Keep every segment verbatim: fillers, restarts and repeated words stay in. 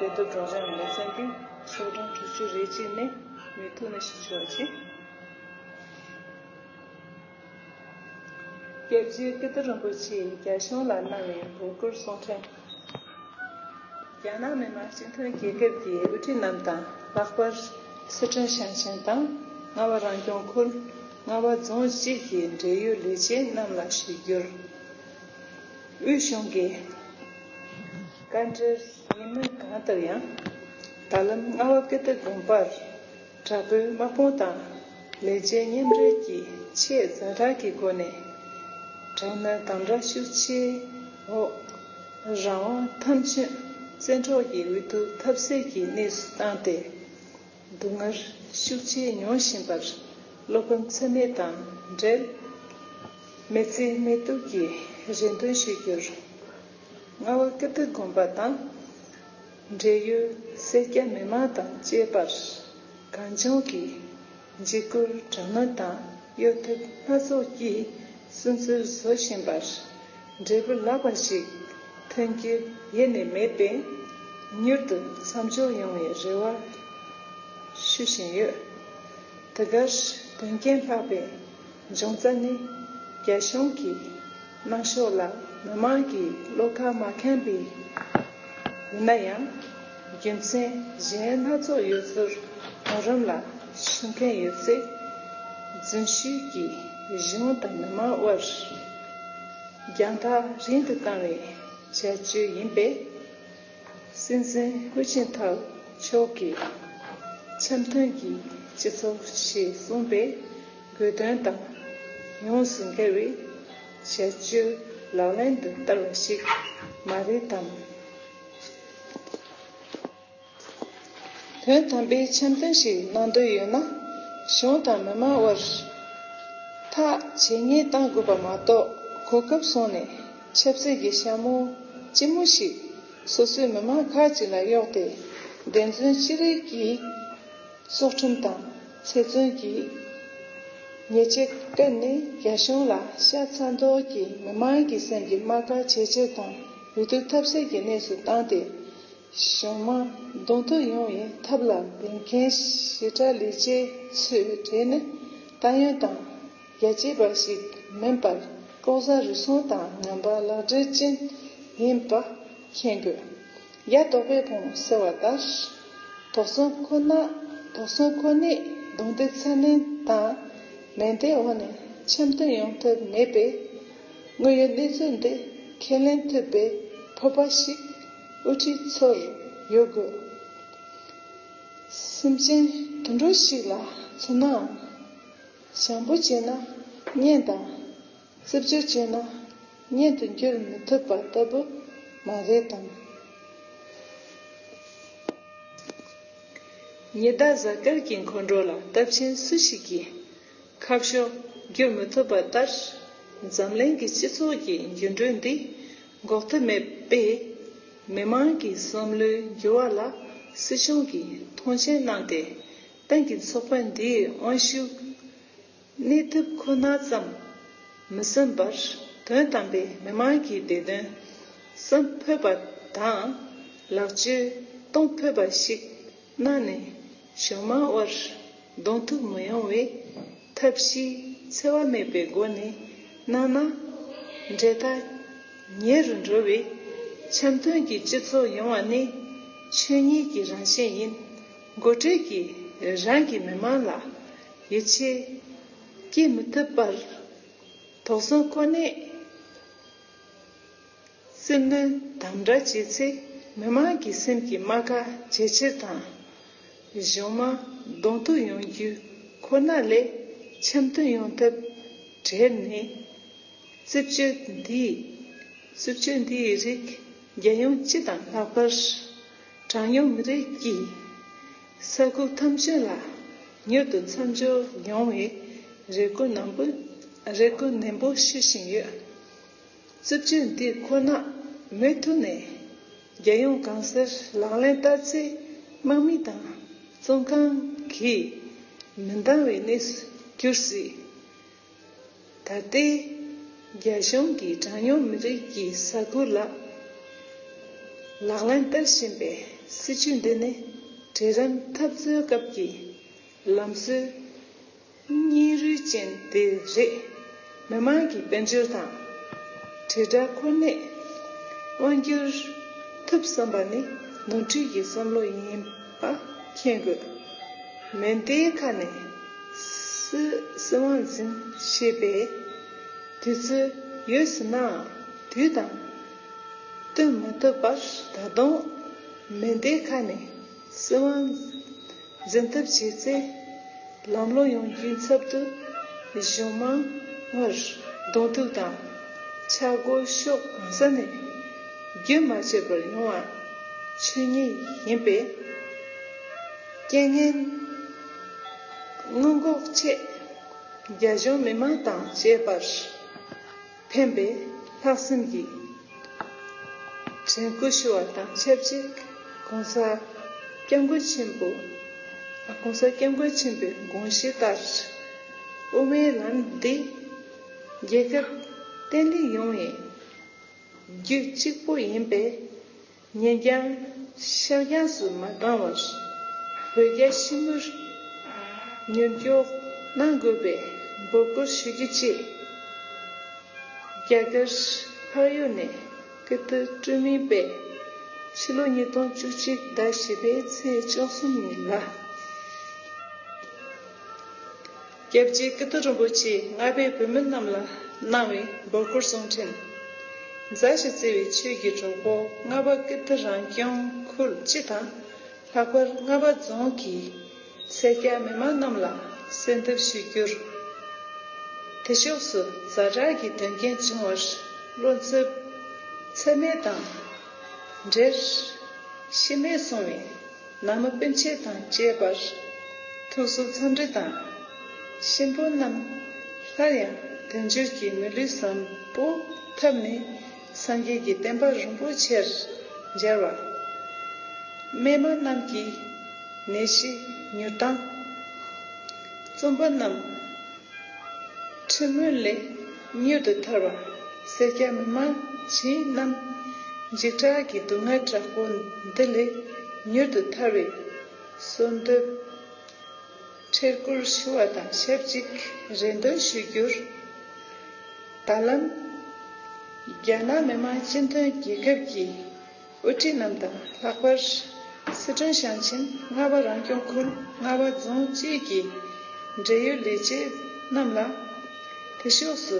ལས་སྡུག་སྒྲོལ་ལྗང་ལེ་ཚན་འདི་ཤོག་གྲངས་དྲུག་ཅུ་རེ་གཅིག་ནས་མུ་མཐུད་ནས་ཞུ་ཆོག་ཅིང་། སྐྱབས་རྗེ་ཀིརྟི་རིན་པོ་ཆེས་རྒྱ་གཞུང་ལ་གནང་བའི་འབོད་སྐུལ་གསུང་འཕྲིན། རྒྱ་ནག་མི་དམངས་སྤྱི་མཐུན་རྒྱལ་ཁབ་ཀྱི་དབུ་ཁྲིད་རྣམས་དང་། ལྷག་པར་སི་ཁྲོན་ཞིང་ཆེན་དང་རྔ་བ་རང་སྐྱོང་ཁུལ་རྔ་བ་རྫོང་བཅས་ཀྱི་འབྲེལ་ཡོད་ལས་བྱེད་རྣམས་ལ་ཞུ་རྒྱུར། དབུས་གཞུང་གི་བཀའ་འཁྲོལ་ཡིན་མིན་གང་ལྟར་ཡང་། ད་ལམ་རྔ་བ་ཀིརྟི་དགོན་པར་དྲག་པོའི་དམག་དཔུང་དང་ལས་བྱེད་མཉམ་འབྲེལ་གྱིས་ཆེས་ཛ་དྲག་གི་སྒོ་ནས་དྲག་གནོན་དམ་དྲག་ཤུགས་ཆེའི་འོག་རང་དབང་ཐམས་ཅད་བཙན་འཕྲོག་གིས་འུ་ཐུག་ཐབས་ཟད་ཀྱི་གནས་སུ་བཏང་སྟེ། སྡུག་བསྔལ་ཤུགས་ཆེ་མྱོང་བཞིན་པར་བློ་ཕམ་ཚད་མེད་དང་འབྲེལ། མི་ཚེའི་མེ་ཏོག་གི་རེ་འདུན་ཞུ་རྒྱུར། རྔ་བ་ཀིརྟི་དགོན་པ་དང་འབྲེལ་ཡོད་སེར་སྐྱ་མི་མང་དང་བཅས་པར་གངས་ལྗོངས་ཀྱི་འཇིགས་སྐུལ་དྲག་གནོན་དང་གཡོ་ཐབས་སྣ་ཚོགས་ཀྱིས་སུན་གཙེར་བཟོ་བཞིན་པར་འབྲས་བུ་ལེགས་པ་ཞིག་ཐོན་རྒྱུ་ཡེ་ནས་མེད་པས། མྱུར་དུ་མཚམས་འཇོག་ཡོང་བའི་རེ་བ་ཞུ་བཞིན་ཡོད། དེ་གར་དོན་རྐྱེན་ལྷགས་པའི་འབྱུང་རྩ་ནི་རྒྱ་གཞུང་གི་གནང་ཕྱོགས་ལ་མི་མང་གིས་བློ་ཁ་མ་ཁེངས་པས་ཡིན་ན་ཡང་། རྒྱུ་མཚན་གཞན་སྣ་ཚོགས་ཡོད་ཚུལ་ངོ་རོལ་ལ་ཞུ་མཁན་ཡོད་ཚེ། རྫུན་ཤོད་ཀྱིས་གཞུང་དང་མི་མང་དབར་རྒྱང་ཐག་རིང་དུ་བཏང་བའི་བྱ་སྤྱོད་ཡིན་པས། སྲིད་འཛིན་ཧུའུ་ཅིན་ཐའོ་མཆོག་གིས་འཆམ་མཐུན་གྱི་སྤྱི་ཚོགས་ཞེས་གསུངས་པའི་དགོས་དོན་དང་ཡོངས་སུ་འགལ་བའི་བྱ་སྤྱོད་ལག་ལེན་དུ་བསྟར་བ་ཞིག་མ་རེད་དམ། དོན་དམ་པའི་འཆམ་མཐུན་ཞིག་གནང་འདོད་ཡོད་ན། གཞུང་དང་མི་མང་དབར་ཐག་ཇེ་ཉེ་གཏང་དགོས་པ་མ་གཏོགས། གོ་སྐབས་བཟུང་ནས་ཆབ་སྲིད་ཀྱི་ཞྭ་མོ་ལྕི་མོ་ཞིག་སོ་སོའི་མི་མང་ཁག་ཅིག་ལ་གཡོགས་ཏེ། བདེན་རྫུན་ཅི་རིགས་ཀྱི་སྲོག་ཁྲིམས་དང་ཚེ་བཙོན་གྱི་ཉེས་ཆད་བཀལ་ནས། རྒྱ་གཞུང་ལ་ཤ་ཚ་མདོག་གིས་མི་མང་གི་སེམས་ཀྱི་རྨ་ཁ་ཇེ་ཆེར་དང་འུ་སྡུག་ཐབས་ཟད་ཀྱི་གནས་སུ་བཏང་སྟེ། གཞུང་མང་གདོང་ཐུག་ཡོང་བའི་ཐབས་ལ་འབད་མཁན་ཞེ་དྲག་ལས་བྱེད་ཚོའི་གྲས་ནི་ཏང་ཡོན་དང་རྒྱ་ཆེ་བ་ཞིག་མིན་པར། ལྐོག་ཟ་རུལ་སུངས་དང་ངན་པ་ལག་འབྲེལ་ཅན་ཡིན་པ་མཁྱེན་དགོས། ཡ་དོག་པའི་བོང་ཟེར་བ་ལྟར། དོགས་ཟོན་ཁོ་ན། དོགས་ཟོན་ཁོ་ནའི་གདོང་གཏུག་ཚ་ནན་དང་མེ་མདའི་འོག་ནས་འཆམ་མཐུན་ཡོང་ཐབས་མེད་པས། དངོས་ཡོད་གནས་ཚུལ་འདི་ཁས་ལེན་ཐུབ་པའི་སྤོབས་པ་ཞིག་དབུ་ཁྲིད་ཚོར་ཡོད་དགོས། སེམས་ཅན་དུད་འགྲོ་ཞིག་ལ་མཚོན་ནའང་། བྱམས་པོ་བྱས་ན་གཉེན་དང་། རྩུབ་སྤྱོད་བྱས་ན་གཉེན་དུ་འགྱུར་མི་ཐུབ་པ་ལྟ་བུ་མ་རེད་དམ། ཉི་ཟླ་གཟའ་སྐར་གྱི་འཁོར་འགྲོ་ལ་སྟབས་ཆེན་སུ་ཞིག་གིས་ཁ་ཕྱོགས་བསྒྱུར་མི་ཐུབ་པ་ལྟར། འཛམ་གླིང་གི་སྤྱི་ཚོགས་ཀྱི་འགྱུར་འགྲོས་འདི་འགོག་ཐབས་མེད་པས། མི་མང་གི་བསམ་བློའི་འགྱུར་བ་ལ་སྲིད་གཞུང་གིས་མཐོང་ཆེན་གནང་སྟེ། ཏང་གི་ཚོགས་པ་འདིའི་དབང་ཤུགས་གནས་ཐུབ་ཁོ་ན་ཙམ་མི་ཟིན་པར། དོན་དམ་པའི་མི་མང་གི་བདེ་དོན་བསམ་ཕོད་པ་དང་། ལེགས་བཅོས་གཏོང་ཕོད་པ་ཞིག་གནང་ནས། གཞུང་མང་དབར་གདོང་ཐུག་མི་ཡོང་བའི་ཐབས་ཤེས་འཚེ་བ་མེད་པའི་སྒོ་ནས་གནང་ན། འབྲེལ་ཐག་ཉེ་རུ་འགྲོ་བའི་འཆམ་མཐུན་གྱི་སྤྱི་ཚོགས་ཡོང་བ་ནི། ཆོས་ཉིད་ཀྱི་རང་བཞིན་ཡིན། འགོ་ཁྲིད་ཀྱིས་རང་གི་མི་མང་ལ་ཡིད་ཆེས་སྐྱེ་མི་ཐུབ་པར། དོགས་ཟོན་ཁོ་ནས་སེམས་གནོན་དམ་དྲག་བྱས་ཚེ། མི་མང་གི་སེམས་ཀྱི་རྨ་ཁ་ཇེ་ཆེར་དང་། གཞུང་མང་གདོང་ཐུག་ཡོང་རྒྱུ་ཁོ་ན་ལས་འཆམ་མཐུན་ཡོང་ཐབས་བྲལ་ནས། རྩུབ་སྤྱོད་འདིས། རྩུབ་སྤྱོད་འདིའི་རིགས་རྒྱལ་ཡོངས་སྤྱི་དང་ལྷག་པར། གྲངས་ཉུང་མི་རིགས་ཀྱི་ས་ཁུལ་ཐམས་ཅད་ལ་མྱུར་དུ་མཚམས་འཇོག་ཡོང་བའི་རེ་སྐུལ་ནན་པོ། རེ་སྐུལ་ནན་པོ་ཞུ་བཞིན་ཡོད། རྩུབ་སྤྱོད་འདི་ཁོ་ན་མུ་མཐུད་ནས་རྒྱལ་ཡོངས་གང་སར་ལག་ལེན་བསྟར་ཚེ། དམག་མི་དང་བཙོན་ཁང་གིས་མི་འདང་བའི་གནས་སུ་འགྱུར་སྲིད། ད་ལྟའི་རྒྱ་གཞུང་གིས་གྲངས་ཉུང་མི་རིགས་ཀྱི་ས་ཁུལ་ལ་ལག་ལེན་བསྟར་བཞིན་པའི་ སྲིད་བྱུས་འདི་ནི་གྲལ་རིམ་འཐབ་རྩོད་སྐབས་ཀྱི་ལམ་སྲོལ་སྙིང་རུས་ཅན་དེ་རེད། མི་མང་གི་དཔལ་འབྱོར་དང་དྲིལ་བསྒྲགས་གོ་གནས་དབང་སྒྱུར་ཐུབ་བསམ་པ་ནི་ནོར་འཁྲུལ་གྱི་བསམ་བློ་ཡིན་པ་མཁྱེན་དགོས། མེ་མདའི་ཁ་ནས་སྲིད་སྲིད་དབང་འཛིན་ཤེས་པའི་དུས་ཚོད་ཡོད་ཟེར་ནའང་དུས་དང་བསྟུན་མ་ཐུབ་པར་ད་དུང་མེ་མདའི་ཁ་ནས་སྲིད་དབང་འཛིན་ཐབས་བྱེད་ཚེ། ལམ་ལྷོང་ཡོང་རྒྱུའི་ཚབ་ཏུ་གཞུང་མང་བར་གདོང་ཐུག་དང་ཆག་སྒོ་ཕྱོགས་གང་ས་ནས་རྒྱུན་མ་ཆད་པར་ཡོང་བ་ཆོས་ཉིད་ཡིན་པས། རྐྱེན་ངན་སྔོན་འགོག་ཆེད་རྒྱ་གཞུང་མི་མང་དང་བཅས་པར་ཕན་པའི་ལྷག་བསམ་གྱིས་དྲན་སྐུལ་ཞུ་བ་དང་ཆབས་ཅིག ྋགོང་ས་ྋསྐྱབས་མགོན་ཆེན་པོ། ྋགོང་ས་ྋསྐྱབས་མགོན་ཆེན་པོའི་དགོངས་གཞི་ལྟར། དབུ་མའི་ལམ་འདི་རྒྱལ་ཁབ་བརྟན་ལྷིང་ཡོང་བའི་རྒྱུ་གཅིག་པུ་ཡིན་པས། ཉེན་རྐྱེན་ཤར་རྐྱང་སུ་མ་བཏང་བར། བོད་རྒྱ་ཞི་མོལ་མྱུར་མགྱོགས་གནང་དགོས་པའི་འབོད་སྐུལ་ཞུ་རྒྱུ་བཅས། རྒྱ་གར་འཕགས་ཡུལ་ནས་ཀིརྟི་སྒྲོལ་མའི་དཔལ། ཕྱི་ལོ་ཉིས་སྟོང་བཅུ་གཅིག་ཟླ་བཞི་པའི་ཚེས་བཅུ་གསུམ་ཉིན་ལ། སྐྱབས་རྗེ་ཀིརྟི་རིན་པོ་ཆེས་རྔ་པའི་བོད་མི་རྣམས་ལ་གནང་བའི་འབོད་སྐུལ་གསུང་འཕྲིན། མཛའ་ཞིང་བརྩེ་བའི་ཆོས་ཀྱི་གྲོགས་པོ་རྔ་པ་ཀིརྟི་རང་སྐྱོང་ཁུལ་སྤྱི་དང་། ལྷག་པར་རྔ་པ་རྫོང་གི་སེར་སྐྱ་མི་མང་རྣམས་ལ་གསོལ་འདེབས་ཞུ་རྒྱུར། དེ་ཕྱོགས་སུ་ཛ་དྲག་གི་དོན་རྐྱེན་བྱུང་བར་བློ་འཚབ་ཚད་མེད་དང་འབྲེལ། ཤི་རྨས་སོང་བའི་ན་མི་སྤུན་མཆེད་དང་བཅས་པར་ཐུགས་གསོ་འཚམས་འདྲི་དང་། གཤིན་པོ་རྣམས་སླར་ཡང་དལ་འབྱོར་གྱི་མི་ལུས་བཟང་པོ་ཐོབ་ནས་སངས་རྒྱས་ཀྱི་བསྟན་པ་རིན་པོ་ཆེར་མཇལ་བ། རྨས་མ་རྣམས་ཀྱི་ནད་གཞི་མྱུར་དྭངས། བཙོན་པ་རྣམས་ཁྲིམས་མུན་ལས་མྱུར་དུ་ཐར་བ། སེར་སྐྱ་མི་མང་གཞན་རྣམས་འཇིགས་སྐྲག་གི་སྡུག་བསྔལ་དྲག་པོ་འདི་ལས་མྱུར་དུ་ཐར་བའི་གསོལ་འདེབས་ཁྲེལ་སྐོར་ཞུ་བ་དང་ཆབས་ཅིག་རེ་འདུན་ཞུ་རྒྱུར། ད་ལམ་རྒྱ་ནག་མི་དམངས་སྤྱི་མཐུན་རྒྱལ་ཁབ་ཀྱི་དབུ་ཁྲིད་རྣམས་དང་། ལྷག་པར་སི་ཁྲོན་ཞིང་ཆེན་རྔ་པ་རང་སྐྱོང་ཁུལ་རྔ་པ་རྫོང་བཅས་ཀྱི་འབྲེལ་ཡོད་ལས་བྱེད་རྣམས་ལ། དེ་ཕྱོགས་སུ་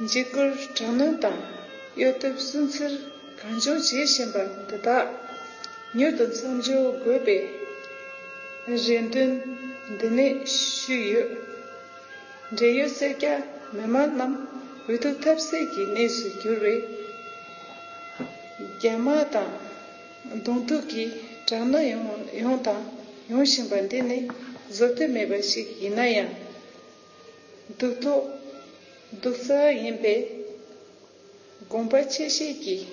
འཇིགས་སྐུལ་དྲག་གནོན་དང་གཡོ་ཐབས་སུན་གཙེར་གང་བྱུང་བྱེད་བཞིན་པ་འདི་དག་མྱུར་དུ་མཚམས་འཇོག་དགོས་པའི་རེ་འདུན་འདི་ནས་ཞུས་ཡོད། འབྲེལ་ཡོད་སེར་སྐྱ་མི་མང་རྣམས་འོས་བསྡུ་ཐབས་ཟད་ཀྱི་གནས་སུ་གྱུར་བའི་རྒྱ་དམག་དང་གདོང་ཐུག་གིས་དྲག་གནོན་ཡོང་ཡོང་དང་ཡོང་བཞིན་པ་འདི་ནི་བཟོད་ཐབས་མེད་པ་ཞིག་ཡིན་ན་ཡང་། སྡུག་ཐོག་སྡུག་ཚ་ཡིན་པས། དགོངས་པ་ཆེ་བཞེས་ཀྱིས་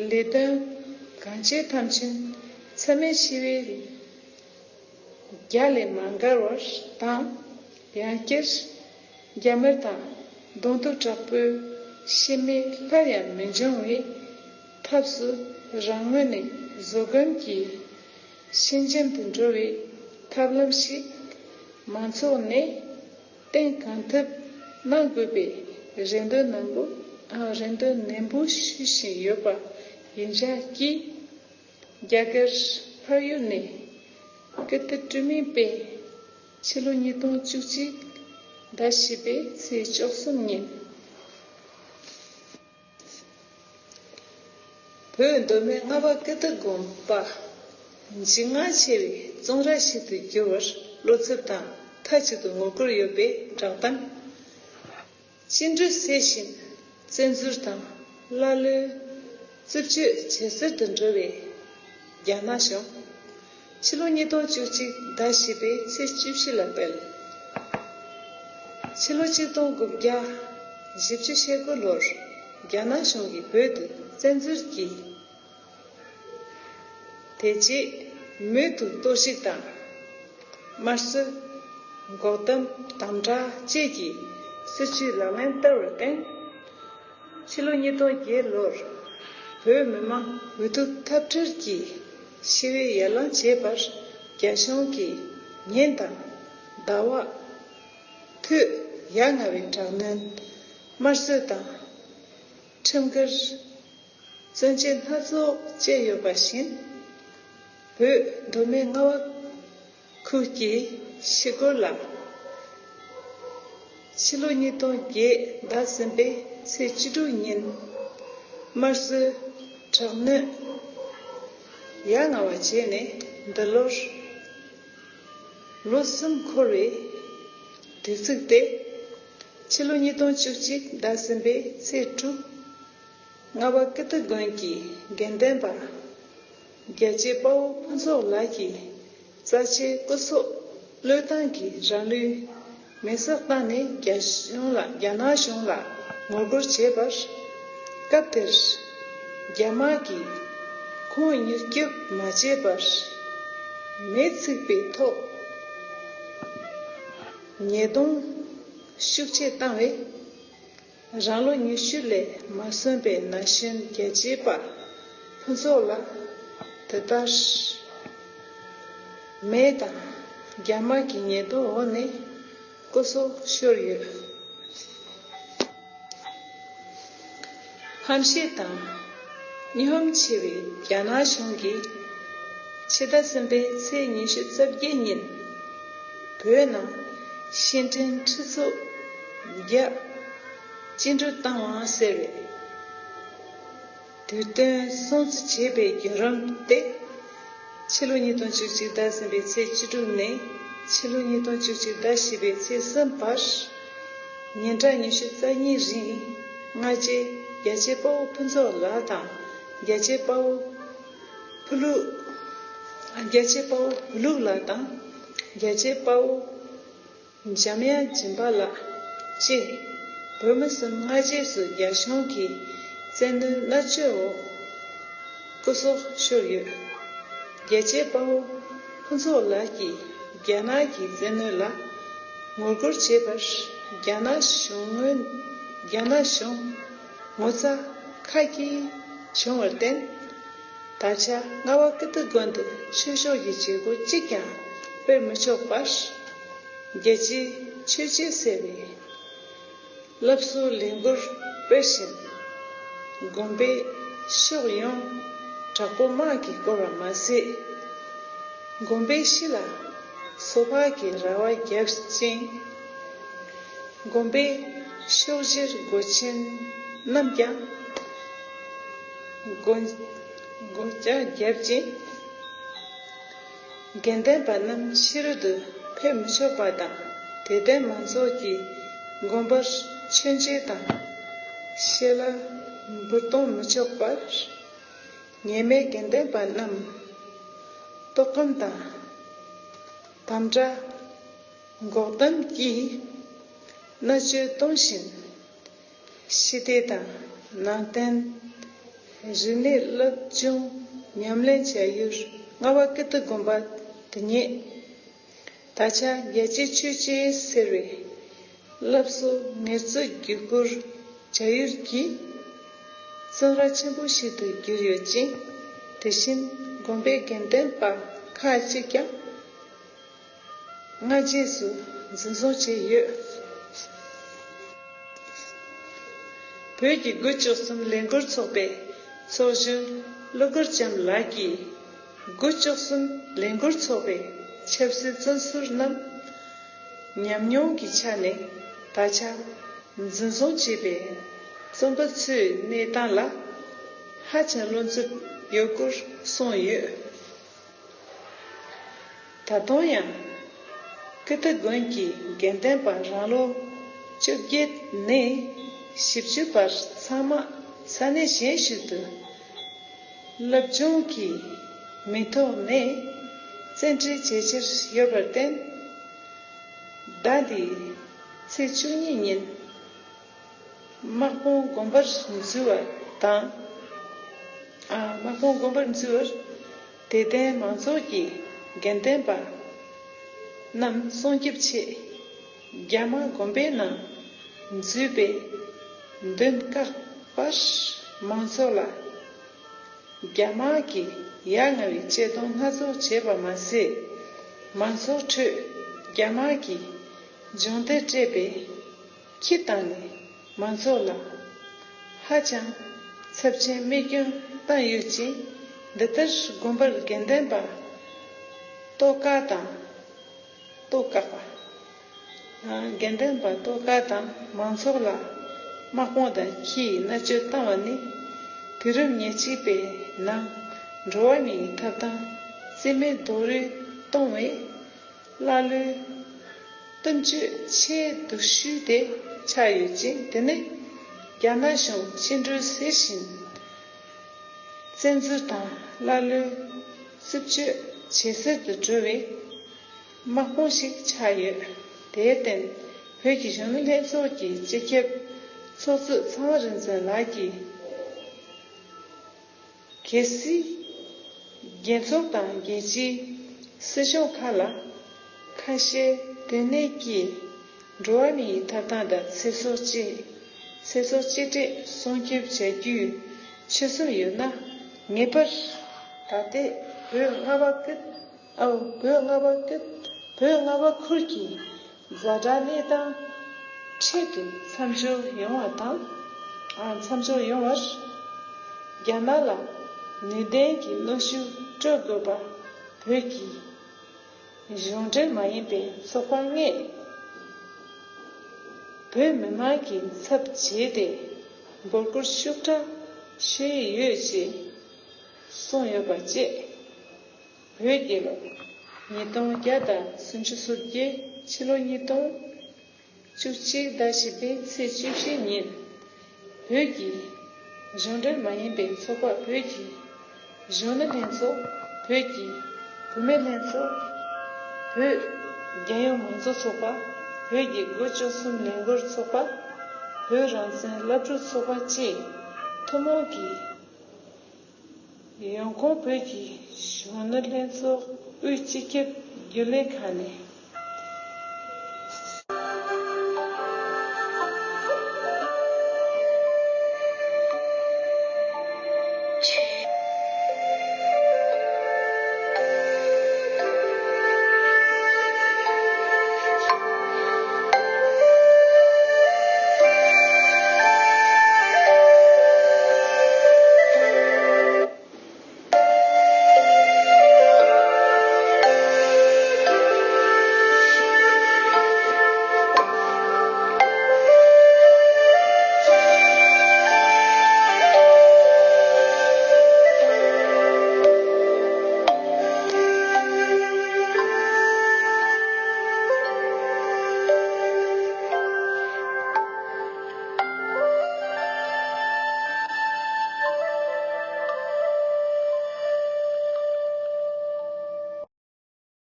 ལས་དོན་གང་བྱེད་ཐམས་ཅད་འཚེ་མེད་ཞི་བའི་རྒྱ་ལས་མ་འགལ་བར་དང་། ཡང་བསྐྱར་རྒྱ་དམར་དང་གདོང་ཐུག་དྲག་པོའི་ཤི་རྨས་སླར་ཡང་མི་འབྱུང་བའི་ཐབས་སུ་རང་ངོས་ནས་བཟོད་སྒོམ་གྱིས་ཕྱིན་ཆད་དུ་འགྲོ་བའི་ཐབས་ལམ་ཞིག་མང་ཚོགས་ནས་བསྟན་གང་ཐུབ་གནང་དགོས་པའི་རེ་འདུན་ནན་པོ་ཨ་རེ་འདུན་ནན་པོ་ཞུ་བཞིན་ཡོད་པ་ཡིན་ཤག་གིས། རྒྱ་གར་འཕགས་ཡུལ་ནས་ཀིརྟི་སྒྲོལ་མའི་དཔལ། ཕྱི་ལོ་ཉིས་སྟོང་བཅུ་གཅིག་ཟླ་བཞི་པའི་ཚེས་བཅུ་གསུམ་ཉིན། བོད་མདོ་སྨད་རྔ་པ་ཀིརྟི་དགོན་པ་འཇིགས་དངངས་ཆེ་བའི་བཙོན་ར་ཞིག་ཏུ་གྱུར་བར་བློ་འཚབ་དང་མཐའ་གཅིག་ཏུ་ངོ་རྒོལ་ཡོད་པའི་བསྒྲགས་གཏམ། བཅིངས་འགྲོལ་སེལ་བཞིན་བཙན་འཛུལ་དང་ཀླ་ཀློའི་རྩུབ་སྤྱོད་ཇེ་ཟབ་ཏུ་འགྲོ་བའི་རྒྱ་ནག་གཞུང་། ཕྱི་ལོ་ཉིས་སྟོང་བཅུ་གཅིག་ཟླ་བཞི་པའི་ཚེས་བཅུ་བཞི་ལ་སྤེལ། ཕྱི་ལོ་ཆིག་སྟོང་དགུ་བརྒྱ་བཞི་བཅུ་ཞེ་དགུ་ལོར་རྒྱ་ནག་གཞུང་གིས་བོད་དུ་བཙན་འཛུལ་གྱིས། དེ་རྗེས་མུ་མཐུད་གཏོར་བཤིག་དང་། དམར་གསོད། འགོག་དམ་དམ་དྲག་བཅས་ཀྱི་སྲིད་བྱུས་ལག་ལེན་བསྟར་བར་བརྟེན། ཕྱི་ལོ་ཉིས་སྟོང་བརྒྱད་ལོར་བོད་མི་མང་འོས་བསྡུ་འཐབ་འཁྲུག་གི་ ཞི་བའི་ཡར་ལངས་བྱེད་པར་རྒྱ་གཞུང་གིས་ཉིན་དང་ཟླ་བ། དུས་ཡ་ང་བའི་དྲག་གནོན། དམར་གསོད་དང་། ཁྲིམས་འགལ། བཙོན་འཇུག་སྣ་ཚོགས་བྱས་ཡོད་པ་བཞིན། བོད་མདོ་སྨད་རྔ་བ་ཁུལ་གྱི་ཞི་རྒོལ་ལ། ཕྱི་ལོ་ཉིས་སྟོང་བརྒྱད་ཟླ་གསུམ་པའི་ཚེས་བཅུ་དྲུག་ཉིན། དམར་གསོད་དྲག་གནོན་ཡ་ང་བ་བྱས་ནས་འདི་ལོར་ལོ་གསུམ་འཁོར་བའི་དུས་ཚིགས་ཏེ། ཕྱི་ལོ་ཉིས་སྟོང་བཅུ་གཅིག་ཟླ་གསུམ་པའི་ཚེས་དྲུག་རྔ་བ་ཀིརྟི་དགོན་གྱི་དགེ་འདུན་པ་རྒྱལ་གཅེས་དཔའ་བོ་ཕུན་ཚོགས་ལགས་ཀྱི་རྩ་ཆེའི་སྐུ་སྲོག་བློས་བཏང་གིས་རང་ལུས་མེ་སྲེག་བཏང་ནས་རྒྱ་གཞུང་ལ་རྒྱ་ནག་གཞུང་ལ་ངོ་རྒོལ་བྱས་པར། སྐབས་དེར་རྒྱ་དམག་གིས་ཁོང་མྱུར་སྐྱོབ་མ་བྱས་པར་མེས་ཚིག་པའི་ཐོག་ཉེས་རྡུང་ཤུགས་ཆེ་བཏང་བས། རང་ལོ་ཉི་ཤུ་ལས་མ་སོན་པའི་ན་གཞོན་རྒྱལ་གཅེས་པ་ཕུན་ཚོགས་ལགས་དེ་ལྟར་མེ་དང་རྒྱ་དམག་གི་ཉེས་རྡུང་འོག་ནས་སྐུ་སྲོག་ཤོར་ཡོད། ཧམ་བཤད་དང་སྨྱོ་ཧམ་ཆེ་བའི་རྒྱ་ནག་གཞུང་གིས་ཕྱི་ཟླ་གསུམ་པའི་ཚེས་ཉི་ཤུ་རྩ་བརྒྱད་ཉིན། བོད་ནང་ཕྱི་འབྲེལ་ཁྲི་ཚོ་བརྒྱ་བཅིངས་འགྲོལ་བཏང་བ་ཟེར་བའི་དུས་སྟོན་སྲུང་བརྩི་བྱས་པའི་བརྒྱུད་རིམ་སྟེ། ཕྱི་ལོ་ཉིས་སྟོང་བཅུ་གཅིག་ཟླ་གསུམ་པའི་ཚེས་བཅུ་དྲུག་ནས་ཕྱི་ལོ་ཉིས་སྟོང་བཅུ་གཅིག་ཟླ་བཞི་པའི་ཚེས་གསུམ་བར། ཉིན་གྲངས་ཉི་ཤུ་རྩ་གཉིས་རིང་སྔ་རྗེས་རྒྱལ་གཅེས་དཔའ་བོ་ཕུན་ཚོགས་ལགས་དང་རྒྱལ་གཅེས་དཔའ་བོ་ཕུ་ལུ། རྒྱལ་གཅེས་དཔའ་བོ་བུ་ལུག་ལགས་དང་རྒྱལ་གཅེས་དཔའ་བོ་འཇམ་དབྱངས་སྦྱིན་པ་ལགས་བཅས་བོད་མི་གསུམ་སྔ་རྗེས་སུ་རྒྱ་གཞུང་གི་བཙན་གནོན་མནར་གཅོད་འོག་སྐུ་སྲོག་ཤོར་ཡོད། རྒྱལ་གཅེས་དཔའ་བོ་ཕུན་ཚོགས་ལགས་ཀྱིས་རྒྱ་ནག་གི་བཙན་གནོན་ལ་ངོ་རྒོལ་བྱས་པར་རྒྱ་ནག་གཞུང་ངོས་རྒྱ་ནག་གཞུང་ངོ་ཚ་ཁ་སྐྱེངས་བྱུང་བར་བརྟེན། ད་ཆ་རྔ་བ་ཀིརྟི་དགོན་དུ་ཆོས་ཕྱོགས་ཀྱི་བྱེད་སྒོ་གཅིག་ཀྱང་སྤེལ་མི་ཆོག་པར། རྒྱལ་གཅེས་ཆོས་གཅེས་ཟེར་བའི་སློབ་གསོའི་ལས་འགུལ་སྤེལ་ཞིང་། དགོན་པའི་ཕྱོགས་ཡོངས་དྲག་པོ་དམག་གིས་བསྐོར་བ་མ་ཟད། དགོན་པའི་ཕྱི་ལ་སོ་ཕག་གི་ར་བ་བརྒྱབ་ཅིང་། དགོན་པའི་ཕྱོགས་བཞིར་སྒོ་ཆེན་རྣམས་ཀྱང་སྒོ་སྒོ་ལྕགས་བརྒྱབ་ཅིང་། དགེ་འདུན་པ་རྣམས་ཕྱི་རུ་དུ་ཕེབས་མི་ཆོག་པ་དང་། དད་ལྡན་མང་ཚོགས་ཀྱིས་དགོན་པར་མཆོད་མཇལ་དང་ཞལ་ལག་འབུལ་གཏོང་མི་ཆོག་པར། ཉེས་མེད་དགེ་འདུན་པ་རྣམས་ལྟོགས་སྐོམ་དང་དམ་དྲག་འགོག་དམ་གྱིས་མནར་གཅོད་གཏོང་བཞིན། ཕྱི་བལྟས་དང་ནང་བསྟན་རིག་གནས་སློབ་སྦྱོང་ཉམས་ལེན་བྱ་ཡུལ་རྔ་བ་ཀིརྟི་དགོན་པ་དེ་ཉིད། ད་ཆ་རྒྱལ་གཅེས་ཆོས་གཅེས་ཟེར་བའི་སློབ་གསོ་ངལ་རྩོལ་བརྒྱུད་སྐུར་བྱ་ཡུལ་གྱི་བཙོན་ར་ཆེན་པོ་ཞིག་ཏུ་གྱུར་ཡོད་ཅིང་། དེ་བཞིན་དགོན་པའི་དགེ་འདུན་པ་ཁག་ཅིག་ཀྱང་སྔ་རྗེས་སུ་འཛིན་བཟུང་བྱས་ཡོད། བོད་ཀྱི་དགུ་བཅུ་གསུམ་ལས་འགུལ་ཚོགས་པའི་ཚོགས་གཞོན་ཀླུ་མཁར་བྱམས་ལགས་ཀྱིས། དགུ་བཅུ་གསུམ་ལས་འགུལ་ཚོགས་པའི་ཆབ་སྲིད་བཙོན་ཟུར་རྣམས་ཉམས་མྱོང་གི་ཆ་ནས་ད་ཆ་འཛིན་བཟུང་བྱས་པའི་བཙོན་པ་ཚོའི་གནས་སྟངས་ལ་ཧ་ཅང་བློ་འཚབ་ཡོད་སྐོར་གསུངས་ཡོད། ད་དུང་ཡང་། ཀིརྟི་དགོན་གྱི་དགེ་འདུན་པ་རང་ལོ་བཅོ་བརྒྱད་ནས་བཞི་བཅུ་བར་ཚང་མ་ས་གནས་གཞན་ཞིག་ཏུ་སློབ་སྦྱོང་གི་མིང་ཐོག་ནས་བཙན་ཁྲིད་བྱེད་འཆར་ཡོད་པར་བརྟེན། ཟླ་འདིའི་ཚེས་བཅུ་གཉིས་ཉིན། དམག་དཔུང་དགོན་པར་འཛུལ་བ་དང་། ཨ། དམག་དཔུང་དགོན་པར་འཛུལ་བར་དད་ལྡན་མང་ཚོགས་ཀྱིས་དགེ་འདུན་པ་རྣམས་སྲུང་སྐྱོབ་ཆེད་རྒྱ་དམག་དགོན་པའི་ནང་འཛུལ་བའི་མདུན་བཀག་པར་མང་ཚོགས་ལ་ རྒྱ་དམར་གྱིས་ཡ་ང་བའི་བཅད་གཏོང་སྣ་ཚོགས་བྱས་པ་མ་ཟད། མང་ཚོགས་ཁྲོད་རྒྱ་དམར་གྱིས་སྦྱོང་བརྡར་སྤྲད་པའི་ཁྱི་བཏང་ནས་མང་ཚོགས་ལ་ཧ་ཅང་ཚབས་ཆེན་རྨས་སྐྱོན་བཏང་ཡོད་ཅིང་། འདི་ལྟར་དགོན་པར་དགེ་འདུན་པ་ཏོག་དཀར་དང་། ཏོག་དཀར་པ། དགེ་འདུན་པ་ཏོག་དཀར་དང་མང་ཚོགས་ལ་དམག་དཔུང་དང་ཁྱིའི་མནར་གཅོད་བཏང་བ་ནི། དུས་རབས་ཉེར་གཅིག་པའི་ནང་འགྲོ་བ་མིའི་ཐོབ་ཐང་རྩིས་མེད་རྡོག་རོལ་གཏོང་བའི་ཀླ་ཀློའི་གཏུམ་སྤྱོད་ཆེས་སྡུག་ཤོས་དེ་ཆགས་ཡོད་ཅིང་། དེ་ནི་རྒྱ་ནག་གཞུང་བཅིངས་འགྲོལ་ཟེར་བཞིན། བཙན་འཛུལ་དང་ཀླ་ཀློའི་རྩུབ་སྤྱོད་ཇེ་གསལ་དུ་འགྲོ་བའི་དམག་དཔུང་ཞིག་ཆགས་ཡོད། དེར་བརྟེན། བོད་ཀྱི་གཞོན་ནུ་ལྷན་ཚོགས་ཀྱི་སྤྱི་ཁྱབ་ཚོགས་གཙོ་ཚངས་དབང་རིག་འཛིན་ལགས་ཀྱིས། གལ་སྲིད། རྒྱལ་ཚོགས་དང་རྒྱལ་སྤྱིའི་སྲིད་གཞུང་ཁག་ལ་ཁ་ཤས་དེ་ནས་ཀྱིས་འགྲོ་བ་མིའི་ཐོབ་ཐང་དང་ཚེ་སྲོག་གཅེས། ཚེ་སྲོག་གཅེས་སྤྲས་སྲུང་སྐྱོབ་བྱ་རྒྱུའི་ཆོད་སེམས་ཡོད་ན། ངེས་པར་ད་ལྟའི་བོད་རྔ་བ་ཀུན། ཨའོ། བོད་རྔ་བ་ཀུན། བོད་རྔ་བ་ཁུལ་གྱི་ཛ་དྲག་གནས་སྟངས་འཕྲལ་དུ་མཚམས་འཇོག་ཡོང་བ་དང་། ཨ། མཚམས་འཇོག་ཡོང་བར་རྒྱ་ནག་ལ་ནུས་ལྡན་གྱི་གནོན་ཤུགས་སྤྲོད་དགོས་པ་བོད་ཀྱི་གཞུང་འབྲེལ་མ་ཡིན་པའི་ཚོགས་པ་ལྔས་བོད་མི་མང་གི་ཚབ་བྱས་ཏེ་འབོད་སྐུལ་ཤུགས་དྲག་ཞུ་ཡི་ཡོད་ཅེས་གསུངས་ཡོད་པ་བཅས། བོད་རྒྱལ་ལོ་ཉིས་སྟོང་བརྒྱ་དང་སུམ་ཅུ་སོ་བརྒྱད། ཕྱི་ལོ་ཉིས་སྟོང་བཅུ་གཅིག་ཟླ་བཞི་པའི་ཚེས་བཅུ་བཞི་ཉིན། བོད་ཀྱི་གཞུང་འབྲེལ་མ་ཡིན་པའི་ཚོགས་པ་བོད་ཀྱི་གཞོན་ནུ་ལྷན་ཚོགས། བོད་ཀྱི་བུད་མེད་ལྷན་ཚོགས། བོད་རྒྱལ་ཡོངས་མང་གཙོ་ཚོགས་པ། བོད་ཀྱི་སྒོ་བཅུ་གསུམ་ལས་འགུལ་ཚོགས་པ། བོད་རང་བཙན་སློབ་ཕྲུག་ཚོགས་པ་བཅས་ཐུན་མོང་གིས། ཡོང་ཁུངས་བོད་ཀྱི་གཞོན་ནུ་ལྷན་ཚོགས་དབུས་སྤྱི་ཁྱབ་རྒྱུན་ལས་ཁང་ནས།